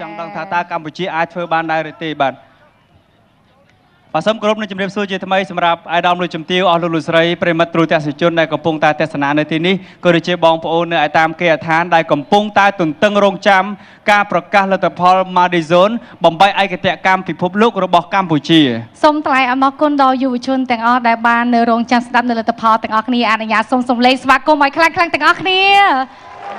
ចង់ដឹងថាតើកម្ពុជាអាចធ្វើបានដែរឬទេបាទបាទសូមគោរពនឹងជម្រាបសួរជាថ្មីសម្រាប់អាយដាមលោកជំទាវអស់លោកលោកស្រីប្រិមិត្តទ្រូទស្សនិកជនដែលកំពុងតែទស្សនានៅទីនេះក៏ដូចជាបងប្អូននៅឯតាមគេហដ្ឋានដែលកំពុងតែទន្ទឹងរង់ចាំការប្រកាសលទ្ធផល Madison បំបីឯកតកម្មពិភពលោករបស់កម្ពុជាសូមថ្លែងអំណរគុណដល់យុវជនទាំងអស់ដែលបាននៅរងចាំស្ដាប់នៅលទ្ធផលទាំងអស់គ្នាអនុញ្ញាតសូមសំឡេងស្វាគមន៍ឲ្យខ្លាំងៗទាំងអស់គ្នា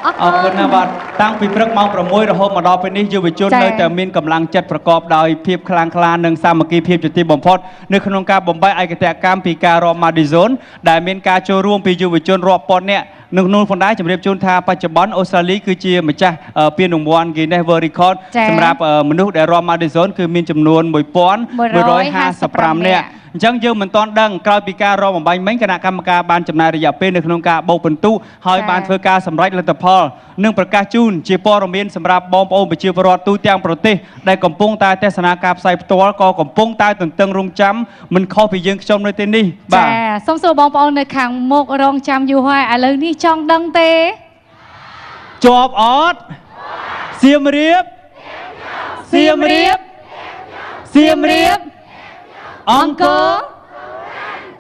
អរគុណណាស់បាទតាំងពីព្រឹកម៉ោង6រហូតមកដល់ពេលនេះយុវជននៅតែមានកម្លាំងចិត្តប្រកបដោយភាពខ្លាំងក្លានិងសាមគ្គីភាពជាទីបំផុតនៅក្នុងការបំបីឯកតកម្មពីការរាំ Madison ដែលមានការចូលរួមពីយុវជនរាប់ពាន់នាក់នឹងនោះផងដែរជម្រាបជូនថាបច្ចុប្បន្នអូស្ត្រាលីគឺជាម្ចាស់ពានរង្វាន់ Guinness World Record សម្រាប់មនុស្សដែលរាំ Madison គឺមានចំនួន1155នាក់អញ្ចឹងយើងមិនទាន់ដឹងក្រោយពីការរំបំបាញ់មិញគណៈកម្មការបានចំណាយរយៈពេលនៅក្នុងការបូកពិន្ទុហើយបានធ្វើការសម្រេចលទ្ធផលនិងប្រកាសជូនជាព័ត៌មានសម្រាប់បងប្អូនប្រជាពលរដ្ឋទូទាំងប្រទេសដែលកំពុងតែទស្សនាការផ្សាយផ្ទាល់ក៏កំពុងតែទន្ទឹងរង់ចាំមិនខុសពីយើងខ្ញុំនៅទីនេះបាទចាសូមសួរបងប្អូននៅខាងមុខរងចាំយូរហើយឥឡូវនេះចង់ដឹងទេជាប់អត់សៀមរាបសៀមរាបសៀមរាបអង្គរ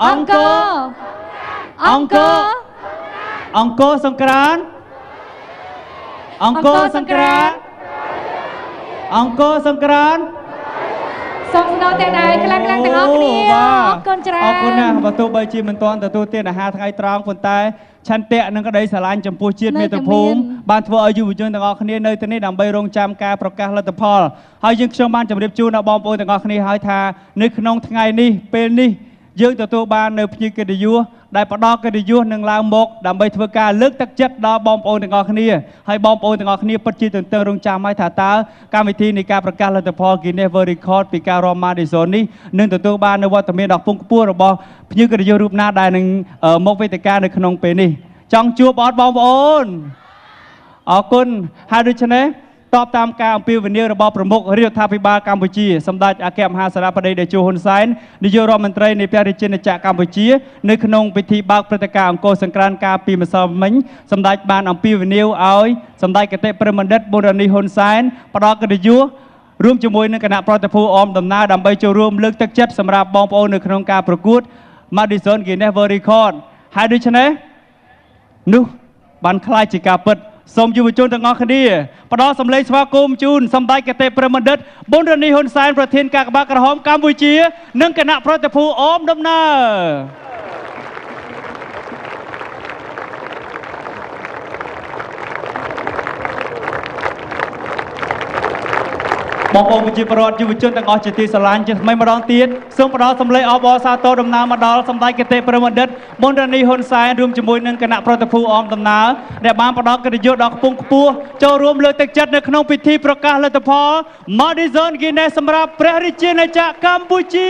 អង្គរអង្គរអង្គរសង្ក្រានអង្គរសង្ក្រានអង្គរសង្ក្រានសូមស្នូទាំងដែរខ្លាំងៗទាំងអស់គ្នាអរគុណច្រើនអរគុណណាស់បើទោះបីជាមិនទាន់ទទួលទានអាហារថ្ងៃត្រង់ប៉ុន្តែឆន្ទៈនិងក្តីស្រឡាញ់ចំពោះជាតិមាតុភូមិបានធ្វើឲ្យយុវជនទាំងអស់គ្នានៅទីនេះដើម្បីរងចាំការប្រកាសលទ្ធផលហើយយើងខ្ញុំបានជម្រាបជូនដល់បងប្អូនទាំងអស់គ្នាហើយថានៅក្នុងថ្ងៃនេះពេលនេះយើងទទួលបាននៅភ្ញៀវកិត្តិយសដែលផ្ដល់កិត្តិយសនឹងឡើងមកដើម្បីធ្វើការលើកទឹកចិត្តដល់បងប្អូនទាំងអស់គ្នាហើយបងប្អូនទាំងអស់គ្នាពិតជាទន្ទឹងរង់ចាំហើយថាតើកម្មវិធីនៃការប្រកាសលទ្ធផល Guinness World Record ពីការរាំ Madison នេះនឹងទទួលបាននៅវត្តមានដ៏ខ្ពង់ខ្ពស់របស់ភ្ញៀវកិត្តិយសរូបណាដែលនឹងមកវេទិកានៅក្នុងពេលនេះចង់ជួបអត់បងប្អូនអរគុណហើយដូច្នេះតបតាមការអំពាវនាវរបស់ប្រមុខរាជរដ្ឋាភិបាលកម្ពុជាសម្ដេចអគ្គមហាសេនាបតីតេជោហ៊ុនសែននាយករដ្ឋមន្ត្រីនៃព្រះរាជាណាចក្រកម្ពុជានៅក្នុងពិធីបើកព្រឹត្តិការណ៍អង្គរសង្ក្រាន្តកាលពីម្សិលមិញសម្ដេចបានអំពាវនាវឲ្យសម្ដេចគតិព្រមបណ្ឌិតប៊ុនរ៉ានីហ៊ុនសែនផ្ដល់កិត្តិយសរួមជាមួយនឹងគណៈប្រតិភូអមដំណើរដើម្បីចូលរួមលើកទឹកចិត្តសម្រាប់បងប្អូននៅក្នុងការប្រកួត Madison Guinness World Record ហើយដូច្នេះនោះបានក្លាយជាការពិតសូមយុវជនទាំងអស់គ្នាផ្ដល់សម្លេងស្វាគមន៍ជូនសម្ដេចគតិព្រមបណ្ឌិតប៊ុនរ៉ានីហ៊ុនសែនប្រធានកាកបាទក្រហមកម្ពុជានិងគណៈប្រតិភូអមដំណើរបងប្អូនប្រជាពលរដ្ឋយុវជនទាំងអស់ជាទីស្រឡាញ់ជាថ្មីម្ដងទៀតសូមផ្ដល់សម្លេងអបអរសាទរដំណើរមកដល់សម្ដេចគតិព្រមបណ្ឌិតប៊ុនរ៉ានីហ៊ុនសែនរួមជាមួយនឹងគណៈប្រតិភូអមដំណើរដែលបានផ្ដល់កិត្តិយសដ៏ខ្ពង់ខ្ពស់ចូលរួមលើកទឹកចិត្តនៅក្នុងពិធីប្រកាសលទ្ធផល Madison Guinness សម្រាប់ព្រះរាជាណាចក្រកម្ពុជា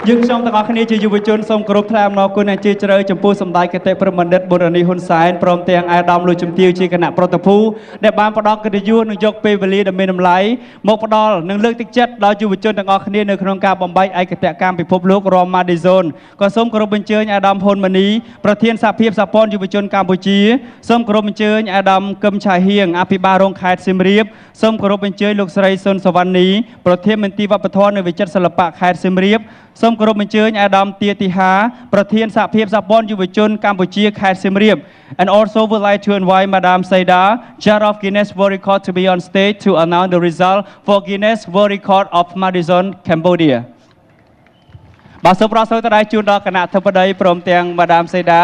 យើងខ្ញុំទាំងអស់គ្នាជាយុវជនសូមគោរពថ្លែងអំណរគុណយ៉ាងជ្រាលជ្រៅចំពោះសម្ដេចគតិព្រមបណ្ឌិតប៊ុនរ៉ានីហ៊ុនសែនព្រមទាំងឯកឧត្តមលោកជំទាវជាគណៈប្រតិភូដែលបានផ្ដល់កិត្តិយសនិងយកពេលវេលាដ៏មានតម្លៃមកផ្ដល់និងលើកទឹកចិត្តដល់យុវជនទាំងអស់គ្នានៅក្នុងការបំបែកឯកតកម្មពិភពលោករ៉ម Madison ក៏សូមគោរពអញ្ជើញឯកឧត្តមហ៊ុនម៉ាណីប្រធានសហភាពសហព័ន្ធយុវជនកម្ពុជាសូមគោរពអញ្ជើញឯកឧត្តមកឹមឆៃហៀងអភិបាលរងខេត្តសៀមរាបសូមគោរពអញ្ជើញលោកស្រីសុនសវណ្ណីប្រធានមន្ទីរវប្បធម៌និងវិចិត្រសិល្បៈខេត្តសៀមរាបសូមគោរពអញ្ជើញអាដាមទាទីហាប្រធានសហភាពសហព័ន្ធយុវជនកម្ពុជាខេត្តសៀមរាប and also would like to invite Madam Saida Chair of Guinness World Record to be on stage to announce the result for Guinness World Record of Madison Cambodia បាទសូមប្រសូតដែរជូនដល់គណៈធិបតីព្រមទាំង Madam Saida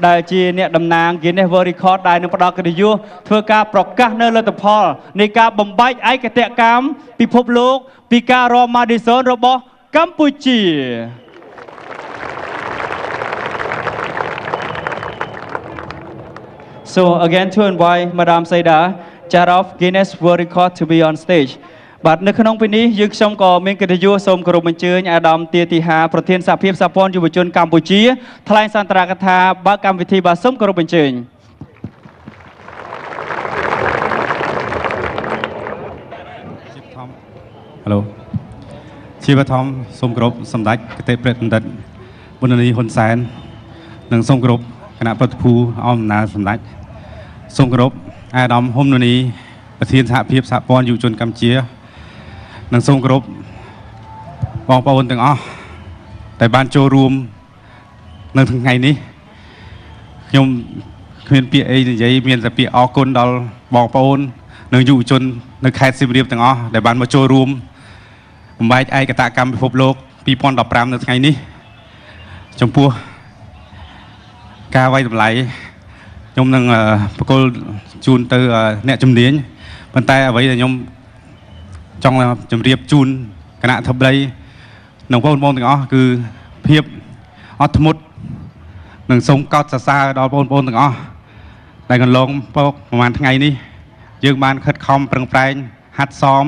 ដែលជាអ្នកតំណាង Guinness World Record ដែលនឹងផ្ដល់កិត្តិយសធ្វើការប្រកាសនៅលទ្ធផលនៃការបំបែកឯកតកម្មពិភពលោកពីការរាំ Madison របស់កម្ពុជា So again to invite Madam Saida Chair of Guinness World Record to be on stage បាទនៅក្នុងពេលនេះយើងខ្ញុំក៏មានកិត្តិយសសូមគោរពអញ្ជើញអាដាមទាទីហាប្រធានសហភាពសហព័ន្ធយុវជនកម្ពុជាថ្លែងសន្ទរកថាបើកកម្មវិធីបាទសូមគោរពអញ្ជើញ Hello ជាបឋមសូមគោរពសម្ដេចគតិព្រមបណ្ឌិតប៊ុនរ៉ានីហ៊ុនសែននិងសូមគោរពគណៈប្រតិភូអមដំណើរសម្ដេច សូមគោរពអាដាមហ៊ុំនូនីប្រធានសហភាពសហព័ន្ធយុវជនកម្ពុជានិងសូមគោរពបងប្អូនទាំងអស់ដែលបានចូលរួមនៅថ្ងៃនេះខ្ញុំគ្មានពាក្យអីនិយាយមានតែពាក្យអរគុណដល់បងប្អូននិងយុវជននៅខេត្តសៀមរាបទាំងអស់ដែលបានមកចូលរួមបំបែកឯកតកម្មពិភពលោក2015នៅថ្ងៃនេះចំពោះការវាយតម្លៃខ្ញុំនឹងប្រគល់ជូនទៅអ្នកជំនាញប៉ុន្តែអ្វីដែលខ្ញុំចង់ជម្រាបជូនគណៈអធិបតីនិងបងប្អូនទាំងអស់គឺភាពអត់ធ្មត់និងសូមកោតសរសើរដល់បងប្អូនទាំងអស់ដែលកន្លងមកប្រហែលថ្ងៃនេះយើងបានខិតខំប្រឹងប្រែងហាត់សម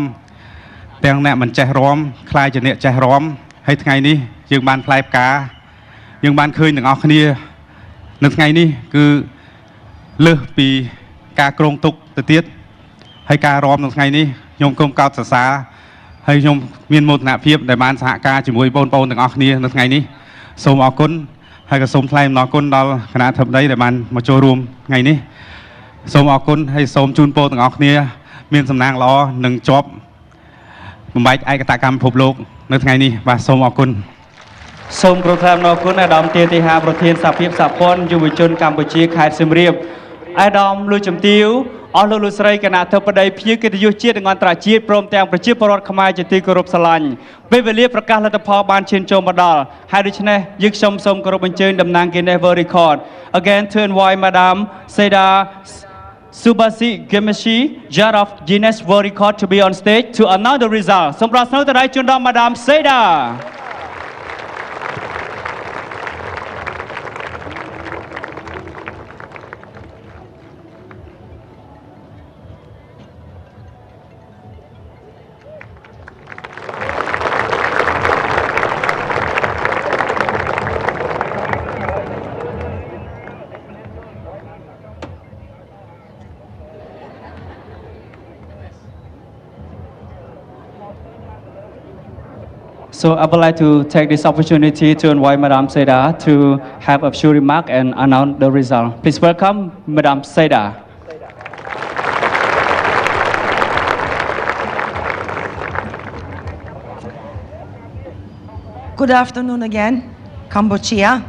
ទាំងអ្នកមិនចេះរាំក្លាយជាអ្នកចេះរាំហើយថ្ងៃនេះយើងបានផ្លែផ្កាយើងបានឃើញទាំងអស់គ្នានៅថ្ងៃនេះគឺលើសពីការគ្រោងទុកទៅទៀតហើយការរាំនៅថ្ងៃនេះខ្ញុំសូមកោតសរសើរហើយខ្ញុំមានមោទនភាពដែលបានសហការជាមួយបងប្អូនទាំងអស់គ្នានៅថ្ងៃនេះសូមអរគុណហើយក៏សូមថ្លែងអំណរគុណដល់គណៈអធិបតីដែលបានមកចូលរួមថ្ងៃនេះសូមអរគុណហើយសូមជូនពរទាំងអស់គ្នាមានសំណាងល្អនិងជាប់បំបែកឯកតកម្មពិភពលោកនៅថ្ងៃនេះបាទសូមអរគុណសូមគោរពថ្លែងអំណរគុណអាដាមទាទីហាប្រធានសហភាពសហព័ន្ធយុវជនកម្ពុជាខេត្តសៀមរាបអាដាមលូជំទាវអស់លោកលោកស្រីគណៈអធិបតីភ្ញៀវកិត្តិយសជាតិនិងអន្តរជាតិព្រមទាំងប្រជាពលរដ្ឋខ្មែរជាទីគោរពស្រឡាញ់ពេលវេលាប្រកាសលទ្ធផលបានឈានចូលមកដល់ហើយដូច្នេះយើងខ្ញុំសូមគោរពអញ្ជើញតំណាង Guinness World Record again to invite Madam Seda Subasi Gemishi Judge of Guinness World Record to be on stage to announce the result សូមប្រស្នូទៅដល់ជូនដល់ Madam Seda So I would like to take this opportunity to invite Madam Seda to have a few remarks and announce the result. Please welcome Madam Seda. Good afternoon again, Cambodia.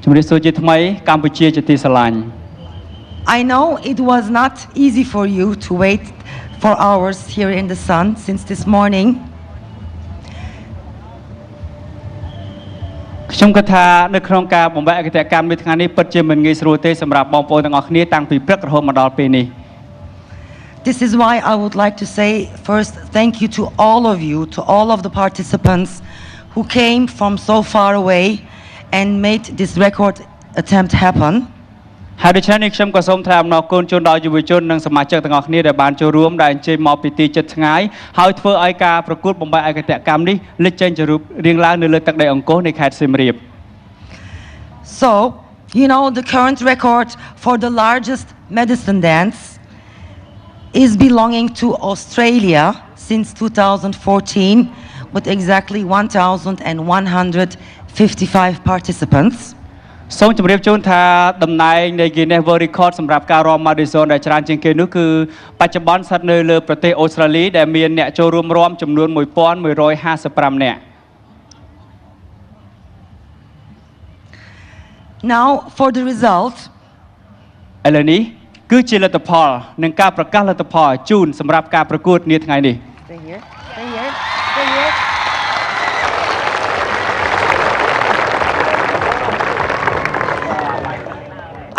ជំរាបសួរជាថ្មីកម្ពុជាជាទីស្រឡាញ់ I know it was not easy for you to wait for hours here in the sun since this morning. ខ្ញុំគិតថានៅក្នុងការបំបែកឯកតកម្មនៅថ្ងៃនេះពិតជាមិនងាយស្រួលទេសម្រាប់បងប្អូនទាំងអស់គ្នាតាំងពីព្រឹករហូតមកដល់ពេលនេះ This is why I would like to say first thank you to all of you, to all of the participants who came from so far away and made this record attempt happen. ហើយដូច្នេះនេះខ្ញុំក៏សូមថ្លែងអំណរគុណជូនដល់យុវជននិងសមាជិកទាំងអស់គ្នាដែលបានចូលរួមដែលអញ្ជើញមកពីទីជិតឆ្ងាយហើយធ្វើឲ្យការប្រកួតបំបែកឯកតកម្មនេះលេចចេញជារូបរាងឡើងនៅលើទឹកដីអង្គរនៃខេត្តសៀមរាប So, you know, the current record for the largest medicine dance is belonging to Australia since 2014 with exactly 1,155 participants. សូមជម្រាបជូនថាតំណែងនៃ Guinness World Record សម្រាប់ការរាំ Madison ដែលច្រើនជាងគេនោះគឺបច្ចុប្បន្នស្ថិតនៅលើប្រទេសអូស្ត្រាលីដែលមានអ្នកចូលរួមរាំចំនួន1155នាក់ Now for the result ឥឡូវនេះគឺជាលទ្ធផលនិងការប្រកាសលទ្ធផលជូនសម្រាប់ការប្រកួតនាថ្ងៃនេះ Stay here. Stay here. Stay here.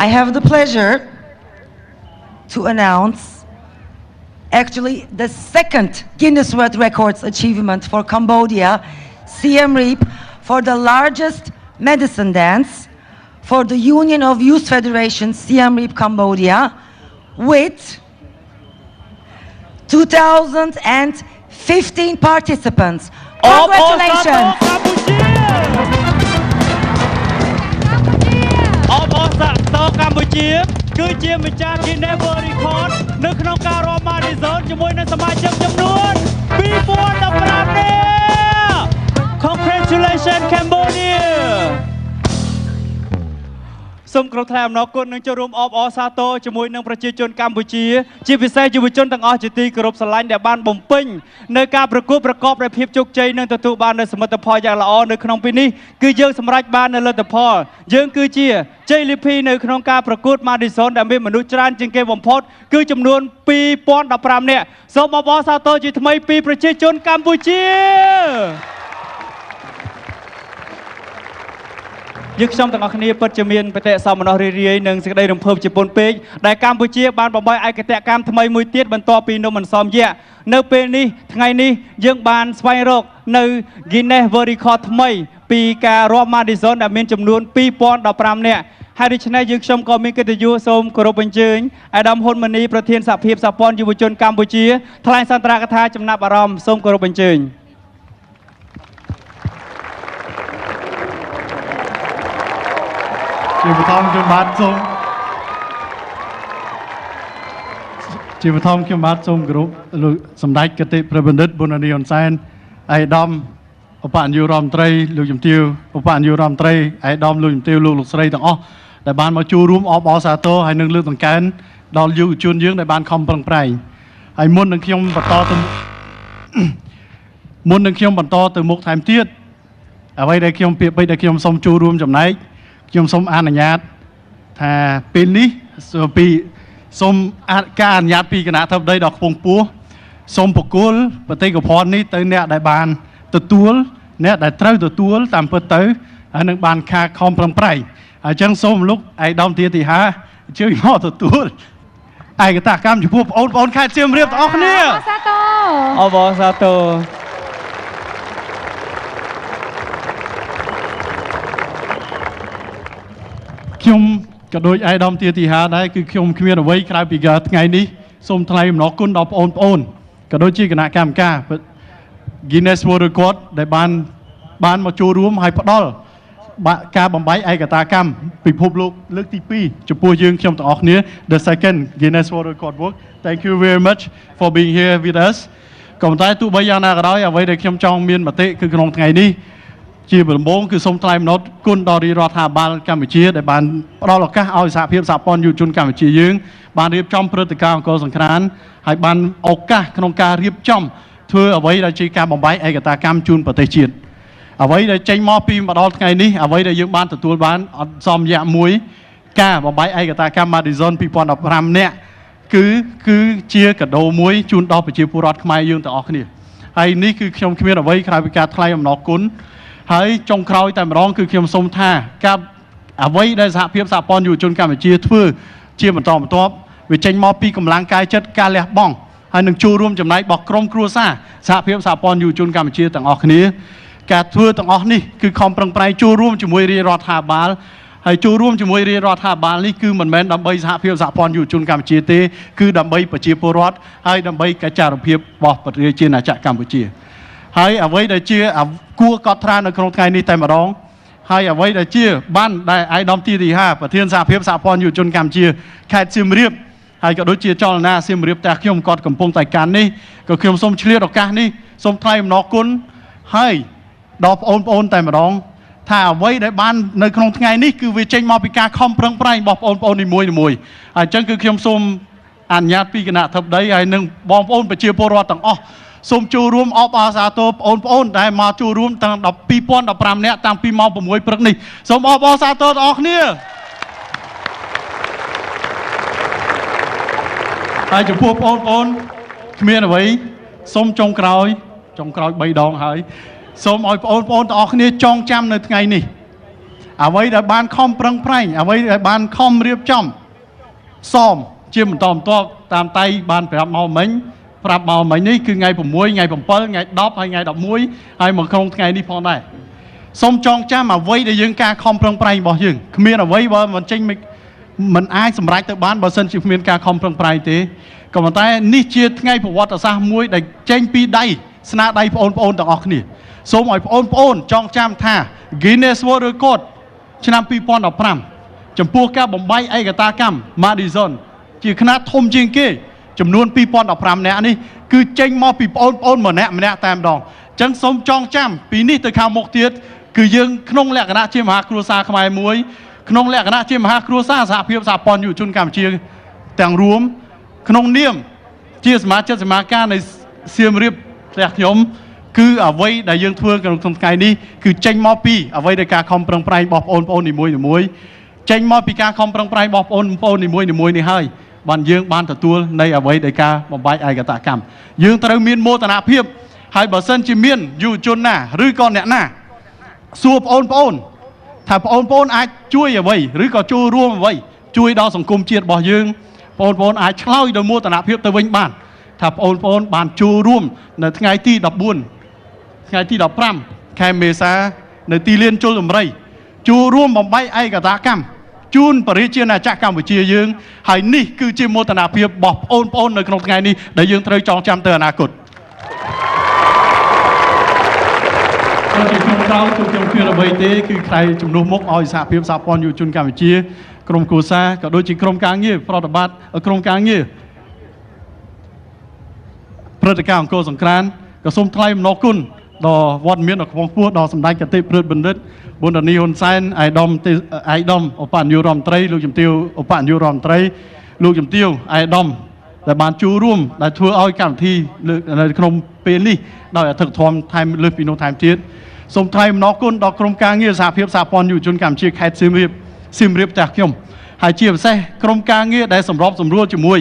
I have the pleasure to announce actually the second Guinness World Records achievement for Cambodia, Siem Reap, for the largest medicine dance for the Union of Youth Federation Siem Reap Cambodia with 2,015 participants. Congratulations! អបអរសាទរកម្ពុជាគឺជាម្ចាស់ Guinness World Record នៅក្នុងការរាំ Madison ជាមួយនឹងសមាជិកចំនួន2015នាក់ Congratulations Cambodia សូមគោរពថ្លែងអំណរគុណនិងចូលរួមអបអរសាទរជាមួយនឹងប្រជាជនកម្ពុជាជាពិសេសយុវជនទាំងអស់ជាទីគោរពស្រឡាញ់ដែលបានបំពេញនៅការប្រកួតប្រកបដោយភាពជោគជ័យនិងទទួលបាននូវសមិទ្ធផលយ៉ាងល្អនៅក្នុងពេលនេះគឺយើងសម្រេចបាននូវលទ្ធផលយើងគឺជាជ័យលាភីនៅក្នុងការប្រកួត Madison ដែលមានមនុស្សច្រើនជាងគេបំផុតគឺចំនួន2015នាក់សូមអបអរសាទរជាថ្មីពីប្រជាជនកម្ពុជាយើងខ្ញុំទាំងអស់គ្នាពិតជាមានបតិសោមនស្សរីករាយនិងសេចក្តីរំភើបជាពន់ពេកដែលកម្ពុជាបានបំបីឯកតកម្មថ្មីមួយទៀតបន្ទាប់ពីនំអន្សមយៈនៅពេលនេះថ្ងៃនេះយើងបានស្វែងរកនៅ Guinness World Record ថ្មីពីការរាប់ Madison ដែលមានចំនួន2015នាក់ហើយដូច្នេះយើងខ្ញុំក៏មានកិត្តិយសសូមគោរពអញ្ជើញអាដាមហ៊ុនម៉ាណីប្រធានសហភាពសហព័ន្ធយុវជនកម្ពុជាថ្លែងសន្ទរកថាចំណាប់អារម្មណ៍សូមគោរពអញ្ជើញជាបឋមខ្ញុំបាទសូមជាបឋមខ្ញុំបាទសូមគោរពលោកសម្ដេចគតិព្រះបណ្ឌិតប៊ុនអានីហ៊ុនសែនឯកឧត្តមឧបនាយករដ្ឋមន្ត្រីលោកជំទាវឧបនាយករដ្ឋមន្ត្រីឯកឧត្តមលោកជំទាវលោកលោកស្រីទាំងអស់ដែលបានមកចូលរួមអបអរសាទរហើយនឹងលើកតម្កើងដល់យុវជនយើងដែលបានខំប្រឹងប្រែងហើយមុននឹងខ្ញុំបន្តទៅមុខថែមទៀតអ្វីដែលខ្ញុំពាក្យពេចន៍ដែលខ្ញុំសូមចូលរួមចំណែកខ្ញុំសូមអនុញ្ញាតថាពេលនេះពីសូមការអនុញ្ញាតពីគណៈធិបតីដ៏ខ្ពង់ខ្ពស់សូមប្រគល់បេតិកភណ្ឌនេះទៅអ្នកដែលបានទទួលអ្នកដែលត្រូវទទួលតាមពិតទៅហើយនឹងបានខាខំប្រឹងប្រែងអញ្ចឹងសូមលោកឯកឧត្តមទាទីហាអញ្ជើញមកទទួលឯកតកម្មចំពោះបងប្អូនខេត្តសៀមរាបទាំងអស់គ្នាអបអរសាទរខ្ញុំក៏ដូចឯកឧត្តមទាទីហាដែរគឺខ្ញុំគ្មានអ្វីក្រៅពីថ្ងៃនេះសូមថ្លែងអំណរគុណដល់បងប្អូនក៏ដូចជាគណៈកម្មការ Guinness World Record ដែលបានមកចូលរួមហើយផ្ដល់ការបំបីឯកតាកម្មពិភពលោកលើកទី2ចំពោះយើងខ្ញុំទាំងអស់គ្នា The second Guinness World Record work. Thank you very much for being here with us. ក៏ប៉ុន្តែទោះបីយ៉ាងណាក៏ដោយអ្វីដែលខ្ញុំចង់មានមតិគឺក្នុងថ្ងៃនេះជាដំបូងគឺសូមថ្លែងអំណរគុណដល់រាជរដ្ឋាភិបាលកម្ពុជាដែលបានផ្ដល់ឱកាសឲ្យសហភាពសហព័ន្ធយុវជនកម្ពុជាយើងបានរៀបចំព្រឹត្តិការណ៍អង្គរសង្ក្រាន្តហើយបានឱកាសក្នុងការរៀបចំធ្វើអ្វីដែលជាការបំបីឯកតាកម្មជូនប្រទេសជាតិអ្វីដែលចេញមកពីមកដល់ថ្ងៃនេះអ្វីដែលយើងបានទទួលបានអត់សមយៈមួយការបំបីឯកតាកម្ម Madison 2015នាក់គឺជាកាដូមួយជូនដល់ប្រជាពលរដ្ឋខ្មែរយើងទាំងអស់គ្នាហើយនេះគឺខ្ញុំគ្មានអ្វីក្រៅពីការថ្លែងអំណរគុណហើយចុងក្រោយតែម្ដងគឺខ្ញុំសូមថាការអ្វីដែលសហភាពសហព័ន្ធយុវជនកម្ពុជាធ្វើជាបន្តបន្ទាប់វាចេញមកពីកម្លាំងកាយចិត្តការលះបង់ហើយនឹងចូលរួមចំណែករបស់ក្រុមគ្រួសារសហភាពសហព័ន្ធយុវជនកម្ពុជាទាំងអស់គ្នាការធ្វើទាំងអស់នេះគឺខំប្រឹងប្រែងចូលរួមជាមួយរាជរដ្ឋាភិបាលហើយចូលរួមជាមួយរាជរដ្ឋាភិបាលនេះគឺមិនមែនដើម្បីសហភាពសហព័ន្ធយុវជនកម្ពុជាទេគឺដើម្បីប្រជាពលរដ្ឋហើយដើម្បីកិច្ចចារភាពរបស់ប្រជាជាតិកម្ពុជាហើយអ្វីដែលជាគួរកត់ត្រានៅក្នុងថ្ងៃនេះតែម្ដងហើយអ្វីដែលជាបានដែលឯកឧត្តមទីទីហាប្រធានសហភាពសហព័ន្ធយុវជនកម្ពុជាខេត្តសៀមរាបហើយក៏ដូចជាចលនាសៀមរាបតែខ្ញុំគាត់កំពុងតែកាន់នេះក៏ខ្ញុំសូមឆ្លៀតឱកាសនេះសូមថ្លែងអំណរគុណហើយដល់បងប្អូនតែម្ដងថាអ្វីដែលបាននៅក្នុងថ្ងៃនេះគឺវាចេញមកពីការខំប្រឹងប្រែងរបស់បងប្អូននីមួយៗហើយអញ្ចឹងគឺខ្ញុំសូមអនុញ្ញាតពីគណៈធិបតីហើយនិងបងប្អូនប្រជាពលរដ្ឋទាំងអស់សូមចូលរួមអបអរសាទរបងប្អូនដែលមកចូលរួមតាំង2015នាក់តាំងពីម៉ោង6ព្រឹកនេះសូមអបអរសាទរទាំងអស់គ្នាហើយចំពោះបងប្អូនគ្មានអ្វីសូមចុងក្រោយ3ដងហើយសូមឲ្យបងប្អូនទាំងអស់គ្នាចងចាំនៅថ្ងៃនេះអ្វីដែលបានខំប្រឹងប្រែងអ្វីដែលបានខំរៀបចំសមជាបន្តបន្ទាប់តាមតៃបានប្រាប់មកមិញនេះគឺថ្ងៃ6ថ្ងៃ7ថ្ងៃ10ហើយថ្ងៃ11ហើយមកក្នុងថ្ងៃនេះផងដែរសូមចងចាំអ្វីដែលយើងការខំប្រឹងប្រែងរបស់យើងគ្មានអ្វីបើមិនចេញមិនអាចសម្រេចទៅបានបើសិនជាគ្មានការខំប្រឹងប្រែងទេក៏ប៉ុន្តែនេះជាថ្ងៃប្រវត្តិសាស្ត្រមួយដែលចេញពីដៃស្នាដៃបងប្អូនទាំងអស់គ្នាសូមឲ្យបងប្អូនចងចាំថា Guinness World Record ឆ្នាំ2015ចំពោះការបំបីឯកតាកម្ម Madison ជាខ្នាតធំជាងគេចំនួន2015នាក់នេះគឺចេញមកពីបងប្អូនម្នាក់ម្នាក់តែម្ដងអញ្ចឹងសូមចងចាំពីនេះទៅខាងមុខទៀតគឺយើងក្នុងលក្ខណៈជាមហាគ្រួសារខ្មែរមួយ ក្នុងលក្ខណៈជាមហាគ្រួសារសហភាពសហព័ន្ធយុវជនកម្ពុជាទាំងរួមក្នុងនាមជាសមាជិកសមាការនៃសៀមរាបផ្ទះខ្ញុំគឺអ្វីដែលយើងធ្វើក្នុងថ្ងៃនេះគឺចេញមកពីអ្វីដែលការខំប្រឹងប្រែងរបស់បងប្អូននីមួយៗចេញមកពីការខំប្រឹងប្រែងរបស់បងប្អូននីមួយៗនេះហើយបានយើងបានទទួលនៃអ្វីដែលការបំបែកឯកតកម្មយើងត្រូវមានមោទនភាពហើយបើសិនជាមានយុវជនណាឬក៏អ្នកណាសួរបងប្អូនថាបងប្អូនអាចជួយអ្វីឬក៏ចូលរួមអ្វីជួយដល់សង្គមជាតិរបស់យើងបងប្អូនអាចឆ្លើយដោយមោទនភាពទៅវិញបានថាបងប្អូនបានចូលរួមនៅថ្ងៃទី14ថ្ងៃទី15ខែមេសានៅទីលានជលដំរីចូលរួមបំបែកឯកតកម្មជូនប្រជាជាតិកម្ពុជាយើងហើយនេះគឺជាមោទនភាពរបស់បងប្អូននៅក្នុងថ្ងៃនេះដែលយើងត្រូវចងចាំទៅអនាគតជាខ្ញុំក្រោយជួបខ្ញុំគ្មានអ្វីទេគឺខ្លាយជំនួសមុខឲ្យសហភាពសហព័ន្ធយុវជនកម្ពុជាក្រុមគ្រួសារក៏ដូចជាក្រុមការងារប្រតិបត្តិក្រុមការងារព្រឹត្តិការណ៍អង្គរសង្ក្រាន្តក៏សូមថ្លែងអំណរគុណដល់វត្តមានដ៏ខ្ពង់ខ្ពស់ដល់សម្ដេចកតិព្រឹទ្ធបណ្ឌិតប៊ុនរ៉ានីហ៊ុនសែនឯកឧត្តមឧបនាយករដ្ឋមន្ត្រីលោកជំទាវឧបនាយករដ្ឋមន្ត្រីលោកជំទាវឯកឧត្តមដែលបានចូលរួមដែលធ្វើឲ្យកម្មវិធីនៅក្នុងពេលនេះដោយអធិកធមថែមលើសពីនោះថែមទៀតសូមថ្លែងអំណរគុណដល់ក្រុមការងារសហភាពសហព័ន្ធយុវជនកម្ពុជាខេត្តសៀមរាបសៀមរាបផ្ទះខ្ញុំហើយជាពិសេសក្រុមការងារដែលសម្របសម្រួលជាមួយ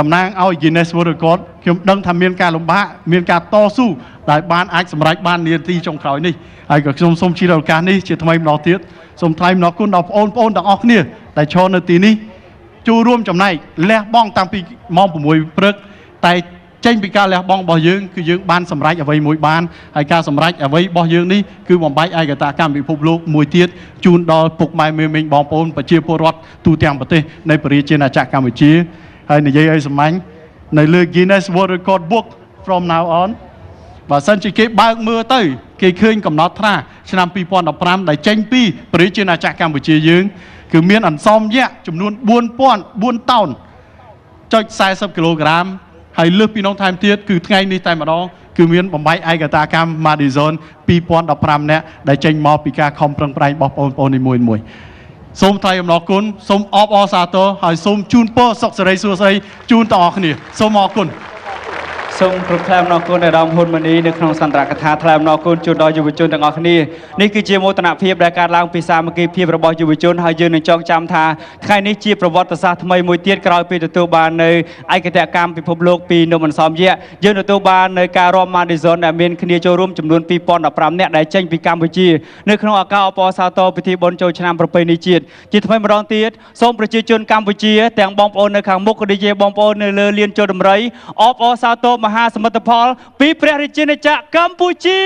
តំណាងឲ្យ Guinness World Record ខ្ញុំដឹងថាមានការលំបាកមានការតស៊ូដែលបានអាចសម្រេចបាននាទីចុងក្រោយនេះហើយក៏ខ្ញុំសូមជៀសឱកាសនេះជាថ្មីម្ដងទៀតសូមថ្លែងអំណរគុណដល់បងប្អូនទាំងអស់គ្នាដែលឈរនៅទីនេះចូលរួមចំណែកលះបង់តាំងពីម៉ោង6ព្រឹកតែចេញពីការលះបង់របស់យើងគឺយើងបានសម្រេចអ្វីមួយបានហើយការសម្រេចអ្វីរបស់យើងនេះគឺបំបែកឯកតកម្មពិភពលោកមួយទៀតជូនដល់ពុកម៉ែមេមីងបងប្អូនប្រជាពលរដ្ឋទូទាំងប្រទេសនៃប្រជាជាតិកម្ពុជាហើយនិយាយឲ្យសាមញ្ញនៅលើ Guinness World Record Book from now on បើសិនជាគេបើកមើលទៅគេឃើញកំណត់ថាឆ្នាំ2015ដែលចេញពីប្រជាជាតិកម្ពុជាយើងគឺមានអន្សមយៈចំនួន4004តោនចុច40គីឡូក្រាមហើយលើសពីនោះថែមទៀតគឺថ្ងៃនេះតែម្ដងគឺមានបំបែកឯកតាកម្ម Madison 2015នាក់ដែលចេញមកពីការខំប្រឹងប្រែងរបស់បងប្អូននីមួយៗសូមថ្លែងអំណរគុណសូមអបអរសាទរហើយសូមជូនពរសុខសិរីសួស្តីជូនទាំងអស់គ្នាសូមអរគុណសូមគ្រប់ថ្លែងអំណរគុណដល់ហ៊ុនម៉ាណីនៅក្នុងសន្ទរកថាថ្លែងអំណរគុណជូនដល់យុវជនទាំងអស់គ្នានេះគឺជាមោទនភាពដែលកើតឡើងពីសាមគ្គីភាពរបស់យុវជនហើយយើងនឹងចងចាំថាថ្ងៃនេះជាប្រវត្តិសាស្ត្រថ្មីមួយទៀតក្រោយពីទទួលបាននៅឯកតកម្មពិភពលោកពីនំអន្សមយៈយើងទទួលបាននៅការរួម Madison ដែលមានគ្នាចូលរួមចំនួន2015នាក់ដែលចេញពីកម្ពុជានៅក្នុងឱកាសអបអរសាទរពិធីបុណ្យចូលឆ្នាំប្រពៃណីជាតិជាថ្មីម្ដងទៀតសូមប្រជាជនកម្ពុជាទាំងបងប្អូននៅខាងមុខក៏ដូចជាបងប្អូននៅលើលានជលដំរីអបអរសាទរមហាសមិទ្ធផលពីព្រះរាជាណាចក្រកម្ពុជា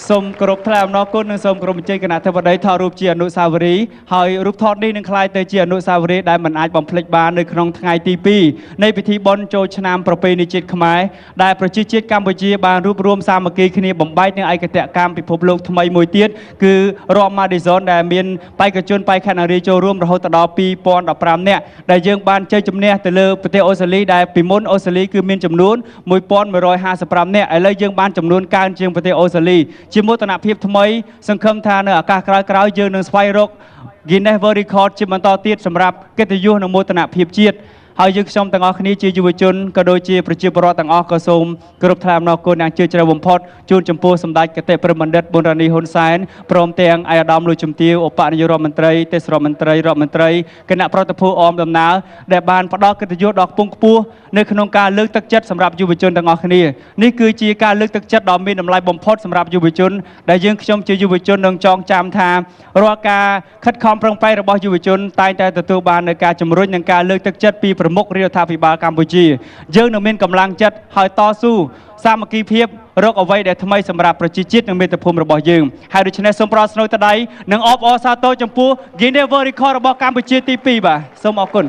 សូមគោរពថ្លែងអំណរគុណនិងសូមគោរពអញ្ជើញគណៈធិបតីថតរូបជាអនុស្សាវរីយ៍ហើយរូបថតនេះនឹងក្លាយទៅជាអនុស្សាវរីយ៍ដែលមិនអាចបំភ្លេចបាននៅក្នុងថ្ងៃទី2នៃពិធីបុណ្យចូលឆ្នាំប្រពៃណីជាតិខ្មែរដែលប្រជាជាតិកម្ពុជាបានរួបរวมសាមគ្គីគ្នាបំបែកនឹងឯកតកម្មពិភពលោកថ្មីមួយទៀតគឺរួម Madison ដែលមានបេក្ខជនបេក្ខនារីចូលរួមរហូតដល់2015នាក់ដែលយើងបានជ័យជំនះទៅលើប្រទេសអូស្ត្រាលីដែលពីមុនអូស្ត្រាលីគឺមានចំនួន1155នាក់ឥឡូវយើងបានចំនួនកើនជាងប្រទេសអូស្ត្រាលីជាមោទនភាពថ្មីសង្ឃឹមថានៅឱកាសក្រោយៗយើងនឹងស្វែងរក Guinness World Record ជាបន្តទៀតសម្រាប់កិត្តិយសនិងមោទនភាពជាតិហើយយើងខ្ញុំទាំងអស់គ្នាជាយុវជនក៏ដូចជាប្រជាពលរដ្ឋទាំងអស់ក៏សូមគោរពថ្លែងអំណរគុណយ៉ាងជ្រាលជ្រៅបំផុតជូនចំពោះសម្ដេចកតិព្រឹទ្ធបណ្ឌិតប៊ុនរ៉ានីហ៊ុនសែនព្រមទាំងឯកឧត្តមលោកជំទាវឧបនាយករដ្ឋមន្ត្រីទេសរដ្ឋមន្ត្រីរដ្ឋមន្ត្រីគណៈប្រតិភូអមដំណើរដែលបានផ្ដល់កិត្តិយសដ៏ខ្ពង់ខ្ពស់នៅក្នុងការលើកទឹកចិត្តសម្រាប់យុវជនទាំងអស់គ្នានេះគឺជាការលើកទឹកចិត្តដ៏មានតម្លៃបំផុតសម្រាប់យុវជនដែលយើងខ្ញុំជាយុវជននឹងចងចាំថារាល់ការខិតខំប្រឹងប្រែងរបស់យុវជនតែងតែទទួលបាននូវការជំរុញនិងការលើកទឹកចិត្តពីប្រមុខរាជរដ្ឋាភិបាលកម្ពុជាយើងនឹងមានកម្លាំងចិត្តហើយតស៊ូសាមគ្គីភាពរកអ្វីដែលថ្មីសម្រាប់ប្រជាជាតិនិងមាតុភូមិរបស់យើងហើយដូច្នេះសូមប្រស្នូតដៃនិងអបអរសាទរចំពោះ Guinness World Record របស់កម្ពុជាទី2បាទសូមអរគុណ